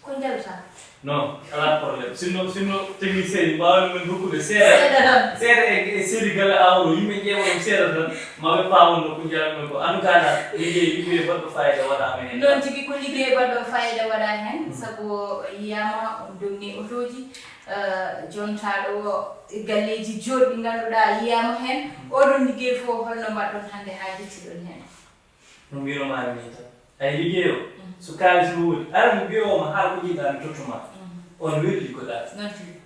ko njaltaa? Non, alaa problème. Sinno, sinno technicien en mbaawno men hokkude seeɗa, seeɗa tan, seeɗa e, e série galle Amadou, yimɓe ƴeewa ɗum seeɗa tan, ma ɓe paam no ko njalanmi ko. En tout cas, liggey, liggey baɗɗo fayida waɗaama heen. Noon tigi, ko liggey baɗɗo fayida waɗaa heen, mm, sabu yiyaama on dogni otooji, eh, jontaaɗo o e galleeji jooɗɗi ngannduɗaa yiyaama heen. Oɗon liggey fof, holno mbaɗɗon hannde haa njettiɗon heen? No mbiynomaami nii tan. Ay, liggey o, mhm, so kaalis no woodi, ara mi mbiyo ma haala ko njiɗɗaa mi tottu ma. Mhm. On weldi ko ɗaa. Noon tigi.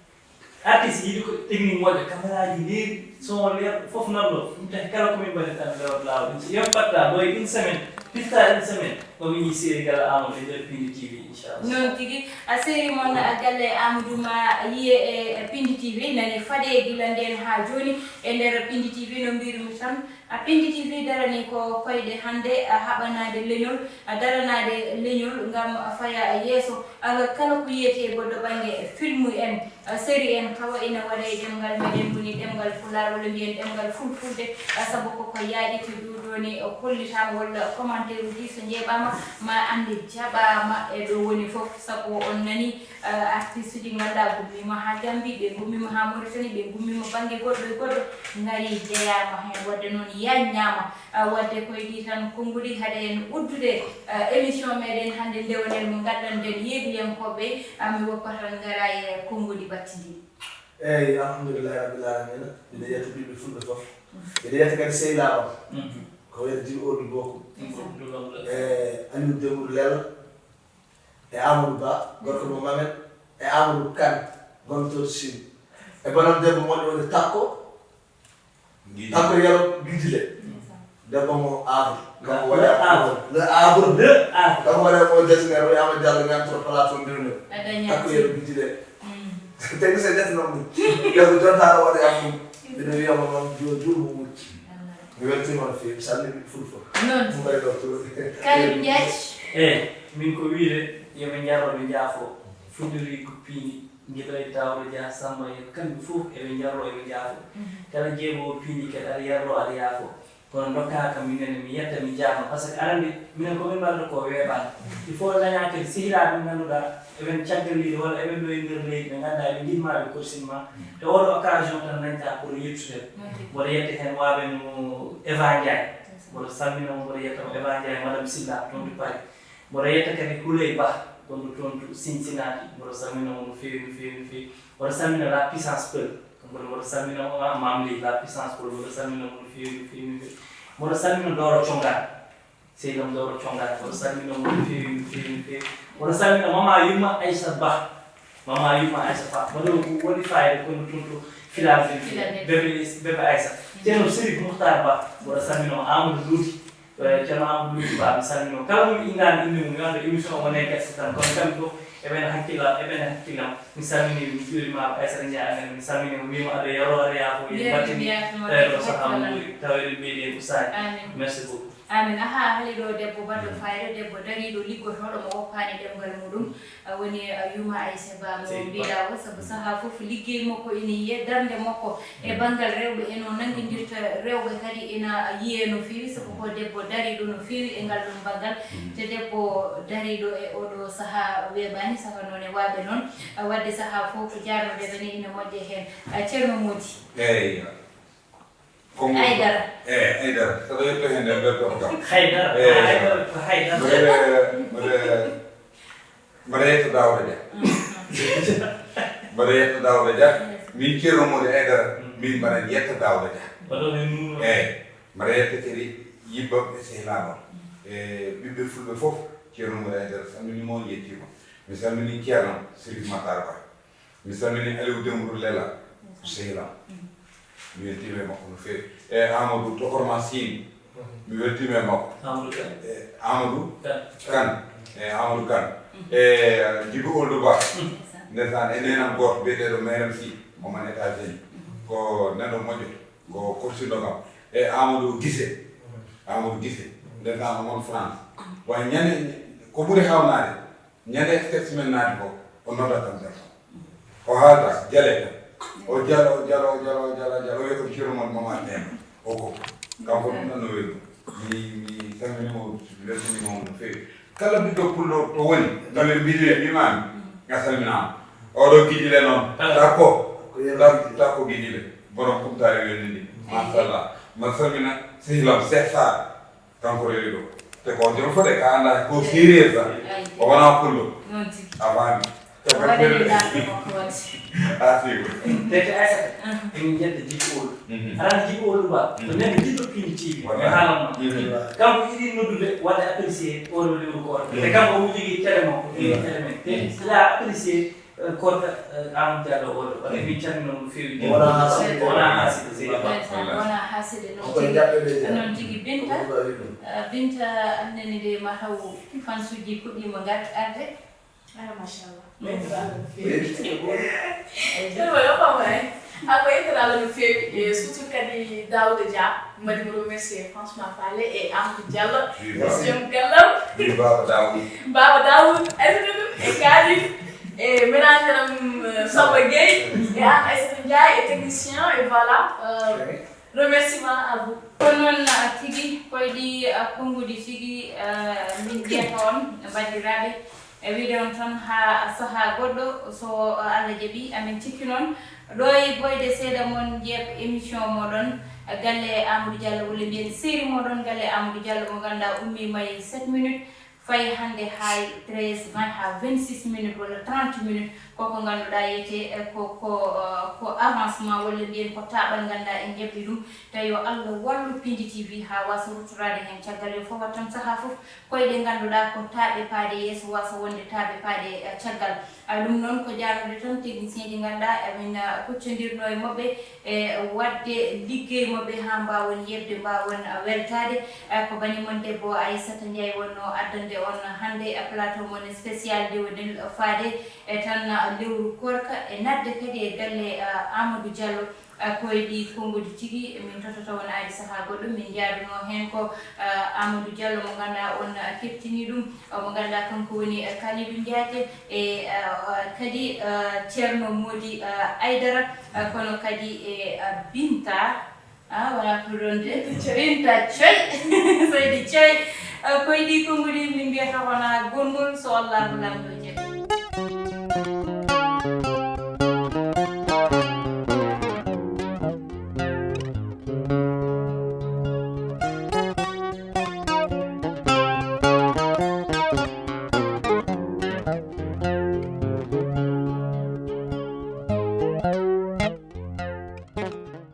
Artiste yiɗi ko technique moƴƴo, caméra ji leeri, son leer, fof nanɗo. Ɗum tahi kala ko min mbaɗi tan lewat laawol. Ɗum so yom fatta ɗo e une semaine, pifta une semaine, ko min yi série galle Amadou e nder Pindi T V, inchallah. Noon tigi. A série mon, a galle Amadou ma yiye e, e Pindi T V, nani fade gila ndeen haa jooni e nder Pindi T V, no mbirumi tan. A Pindi T V darani ko koyɗe hannde, a haɓanaade leñol, a daranaade leñol ngam faya yeeso. A kala ko yiyetee goɗɗo bannge film en, a série en, tawa ina waɗa e ɗemngal meɗen woni ɗemngal Pulaar, walla mbiyen ɗemngal Fulfulde, a sabu ko ko yaaɗi to ɗum ɗo ni, o hollitaama walla commentaire uji so njeeɓaama, ma annde jaɓaama e ɗo woni fof, sabu on nani, eh, artiste uji ngannduɗaa ngummiima haa Gambie, ɓe ngummiima haa Mauritanie, ɓe ngummiima bannge goɗɗo e goɗɗo, ngari jeyaama heen. Wadde noon yaññaama, eh, wadde ko e ɗi tan konnguɗi haɗe en uddude, eh, émission meɗen hannde ndewonen mo ngaddanɗen yeeɓiyankooɓe, eh, mi woppa tan ngara e konnguɗi battindi. Eeyi, alhamdulillahi rabbil alamina. Miɗo yetta ɓiɓɓe fulɓe fof. Miɗo yetta kadi sehilaaɓe am. Mhm. Ko wiyetee Jibi Ould Bokum. Mhm. E Aliou Dembourou Lella. E Amadou Ba, gorko mo Mamet, e Amadou Kane, gonɗo to Chine. E banam debbo moƴƴo woni Takko. Ngiji. Takko Yero Gijile. Debbo mo Havre. Kanko waɗa Le Havre. Le Havre. Le Havre. Kanko waɗa mo Jasner, o wiyaama Diallo, mi antora plateau mbirmi. A dañaaki. Takko Yero Gijile. Mm. Technicien ƴetta noon ɗum. Yero jonta aɗa waɗa am ɗum. Mbiɗo wiyama noon, yo juur mo mucci. Mi weltiima no feewi, mi salmini ɓiɓɓe fulɓe fof. Noon. Mbaɗi ɗo to. Kalidou Ndiaye. Eeyi, min ko wiyde, yo ɓe njarro, ɓe njaafo. Fuɗɗori ko piindi, Ngiloy Daawro Dia, Samba Yero, kamɓe fof eɓe njarro, eɓe njaafo. Mhm. Kala jeeɓoowo piindi kadi aɗa yarro, aɗa yaafo. Kono ndokkaa kam minen, mi yetta, mi jaarno, par ce que aɗa anndi minen ko min mbaɗata ko weeɓaani. Il faut dañaa kadi sehilaaɓe ɓe ngannduɗaa eɓen caggal leydi walla eɓen ɗo e nder leydi ɓe ngannduɗaa eɓe njiɗ ma ɓe korsin ma. Te oɗo occasion tan dañtaa pour yettude. Mboɗo yetta heen waaɓe no Eva Ndiaye. Mboɗo salmina mo, mboɗo yetta mo Eva Ndiaye, Madame Silla, toon to Paris. Mboɗo yetta kadi Houleye Ba, gonɗo toon to Cincinnati. Mboɗo salmina mo no feewi, no feewi, no feewi. Mboɗo salmina La Puissance Peul. Mboɗo, mboɗo salmina mo, ah, Mamli, La Puissance Peul. Mboɗo salmina mo no feewi, no feewi, no feewi. Mboɗo salmina Doro Congaan. Seydi am Doro Congaan. Mboɗo salmina mo no feewi, no feewi, no feewi. Mboɗo salmina Mama Yumma Aissa Ba. Mama Yumma Aissa Ba. Mboɗo waɗi fayida kono toon to Philadelphie. Philadelphie. Bébé, Bébé Aissa. Ceerno Serif Mouhtar Ba. Mboɗo salmina mo Amadou Lodi. Eh, Ceerno Amadou Lutfi Ba, mi salmino kala mo mi inndaani innde mum, yo anndu émission o wonde gerte tan. Kono kamɓe fof eɓen hakkillam, eɓen hakkillam. Mi salminii ɓe, mi juuriima ɓe. Aissata Ndiaye Amel, mi salminii mo, mi wiyi mo aɗa yaro, aɗa yaafo, en mbattini tawi ɗo sahaa mo ɓuri, tawa eɗen mbeedi en ustaani. Amin. Merci beaucoup. Amin. Aha, hali ɗo debbo baɗɗo fayida, debbo dariiɗo, liggotooɗo, mo woppaani ɗemngal muɗum. A woni, a, Yuma Aissa Ba mo mbiɗa o, sabu sahaa fof liggey makko ina yiyee, darnde makko e banngal rewɓe, eno nanngindirta rewɓe kadi ina yiyee no feewi, sabu ko debbo dariiɗo no feewi e ngal ɗoon banngal. Te debbo dariiɗo e oɗo sahaa weeɓaani, saka noon e waaɓe noon. A, waɗde sahaa fof ko jaarnoɗe ɓe ne ina moƴƴa heen. A, Ceerno Moodi. Eey. Konngol Aydara. Eey, Aydara. Saɗa yetto heen nden, weltoto kam. Haydara. Eey. Haydara ko Haydara. Mbaɗa, mbaɗa, mbaɗa yetto Daawda Dia. Mbaɗa yetto Daawda Dia. Min Ceerno Moodi Aydara, min mbaɗa yetto Daawda Dia. Mbaɗa heen nuno. Eey. Mbaɗa yetto kadi yibbaɓe sehilaaɓe. E ɓiɓɓe fulɓe fof, Ceerno Moodi Aydara salmini mo, yettii mo. Mi salmini Ceerno Sirif Matar Ba. Mi salmini Aliou Dembourou Lela, sehil am. Mi weltiima e makko no feewi. E Amadou Tokorma Sine, mi weltiima e makko. Amadou Kane. E Amadou Kane. Kane. E Amadou Kane. E Djiby Ould Ba. Ndeysaan, e neenam gooto biyeteeɗo Meram Sy, omo États-Unis. Ko neɗɗo moƴƴo, ko korsinɗo kam. E Amadou Gise. Amadou Gise. Ndeysaan, omo France. Way ñande, ko ɓuri haawnaade. Ñande spécimen naati ko, o nodda kam téléphone. O haalda, jale tan. O jala, o jala, o jala, o jala, o jala, o wiya ko Ceerno mon Mama Demba. O ko. Kanko ɗum ɗon no weli. Mi, mi salmini mo, mi weltini mo no feewi. Kala ɓiɗɗo pullo to woni, tawi mbiɗo e mimami, a salminaama. Oɗo Gijile noon, takko, takko Gijile. Borom kumtaari welnini. Machallah. Ma salmina sehilam Cheikh Sarr. Kanko rewi ɗo. Te ko jom fode ka anda ko sérieux sa. Ay. O wona pullo. Noon tigi. A faami. Te o waɗani laawol makko waɗde. A sigo. Te te Aysata. Emin njedda jiɗɗo oɗo. Aɗa anndi jiɗɗo oɗo ba. Ko neɗɗo jiɗɗo Pindi T V. Wallaahi. Mi haalan ma. Kanko yiɗi noddude waɗa apprécier oɗo lewru koɗo. Te kanko omo jogii télé makko. Télé men. Te la apprécier. Eh, koɗka, eh, Amadou Diallo oɗo, waɗi min calminoo no feewi. O wonaa haaside. O wonaa haaside, seydi Ba. Ndeysaan, o wonaa haaside, noon tigi. Noon tigi, Binta. Eh, Binta, annene de mataw fansuuji puɗɗiima ngar-, arde. Ah, machallah. Yettere Allah no feewi. Yettere Allah no feewi. A ko yettere Allah no feewi. E surtout kadi Daouda Dia. Mbaɗi mo remercier, franchement parler, e Amadou Diallo, joom gallam. Wi Baba Daoud. Baba Daoud, Aïssatou, e Khalid, e ménager am, euh, Samba Gueye, e an Aïssatou Ndiaye, e technicien, et voilà. Euh, remerciement à vous. Ko noon, ah, tigi, koyɗi, ah, konnguɗi tigi, ah, min mbiyata on, banndiraaɓe. E wiide on tan haa sahaa goɗɗo, so Allah jaɓi, amin cikki noon. Ɗo e boyde seeɗa mon njeeɓ émission moɗon, Galle Amadou Diallo, walla mbiyen série moɗon Galle Amadou Diallo, mo ngannduɗaa ummiima e sept minutes, fayi hannde haa treize, vingt haa vingt-six minutes walla trente minutes. Ko ko ngannduɗaa yiyetee, eh, ko, ko, eh, ko avancement walla mbiyen ko taaɓal ngannduɗaa en njaɓɓi ɗum. Tawi yo Allah wallu Pindi T V haa waasa ruttoraade heen caggal, yo fof waɗ tan sahaa fof. Koye ɗe ngannduɗaa ko taaɓe paade yeeso, waasa wonde taaɓe paade, eh, caggal. Ah, ɗum noon ko jaarnude tan technicien ji ngannduɗaa amin, ah, kuccondirno e maɓɓe e waɗde liggey maɓɓe haa mbaawon yeɓde, mbaawon, ah, weltaade. Ah, ko bani mon debbo Aissata Ndiaye wonno addande on hannde, ah, plateau mon spécial diwonel faade e tan, ah, lewru koorka e naatde kadi e galle, ah, Amadou Diallo. Ah, ko e ɗi konnguɗi tigi, min tottata on aadi sahaa goɗɗo, min njaadunoo heen ko, ah, Amadou Diallo mo ngannduɗaa on, ah, keɓtini ɗum, ah, mo ngannduɗaa kanko woni, ah, Kalidou Ndiaye e, ah, ah, kadi, ah, Ceerno Moodi, ah, Aydara, ah, kono kadi e, ah, Binta. A wona pour ɗon de. Binta coy. Seydi coy. Koyɗi konguɗi min mbiyata wona gonngol so allahu lamɗo.